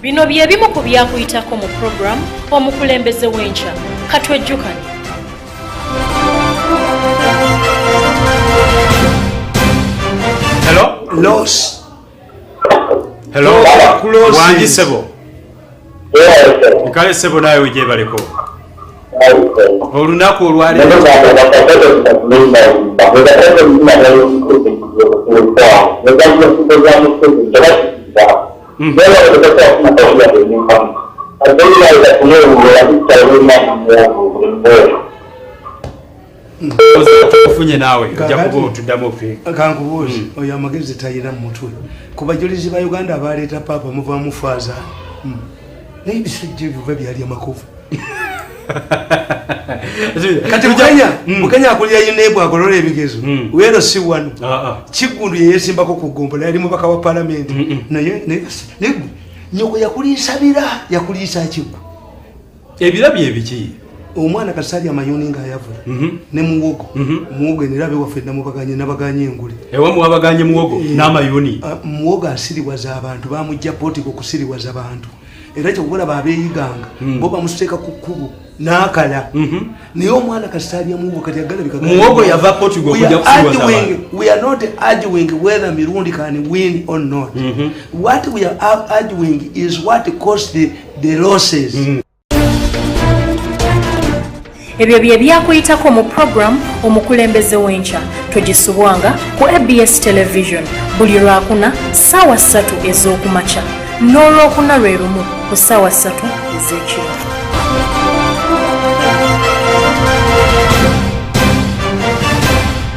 Bino bye bimu ku byakuyitako mu program Omukulembeze w'Enkya. Katwejjukane. Hello? Loss. Hello? Close. Wangi sebo. Nkale sebo nawe wejebaleko. Olunaku olwaleero ofunye naawe ojja kuba otuddamu ofe. Kankubuuze, oyo amagezi talina mu mutwe. Ku bajulizi ba Uganda abaleeta paapa muvaamu faaza. Naye ebisajja ebyo biba byali amakovu. Kati Bukenya akulira UNEB agolola ebigezo. Wero si wano. Kiggundu ye yeesimbako ku ggombola, yali mubaka wa palamenti. Naye nyoko yakuliisa bira, yakuliisa kiggu. Ebira bye biki? Omwana kasali amayuni ng'ayavula. Ne muwogo. Muwogo enera bewaffe namubaganye nabaganye engule. Ewa muwabaganye muwogo n'amayuni. Muwogo asiriwaza abantu, bamujja Portugal kusiriwaza abantu. Era kyokukola babeeyiganga, bo bamuteeka ku kkubo n'akala. Naye omwana kasali muwogo kati agalabika. Muwogo yava Portugal kujja kusiriwaza abantu. We are not arguing whether Mirundi can win or not. What we are arguing is what caused the losses. Ebyo bye byakuyitako mu program Omukulembeze w'Enkya. Togisubwanga ku ABS Television buli Lwakuna ssaawa 3 ez'okumakya n'Olwokuna lwe lumu ku ssaawa 3 ez'ekiro.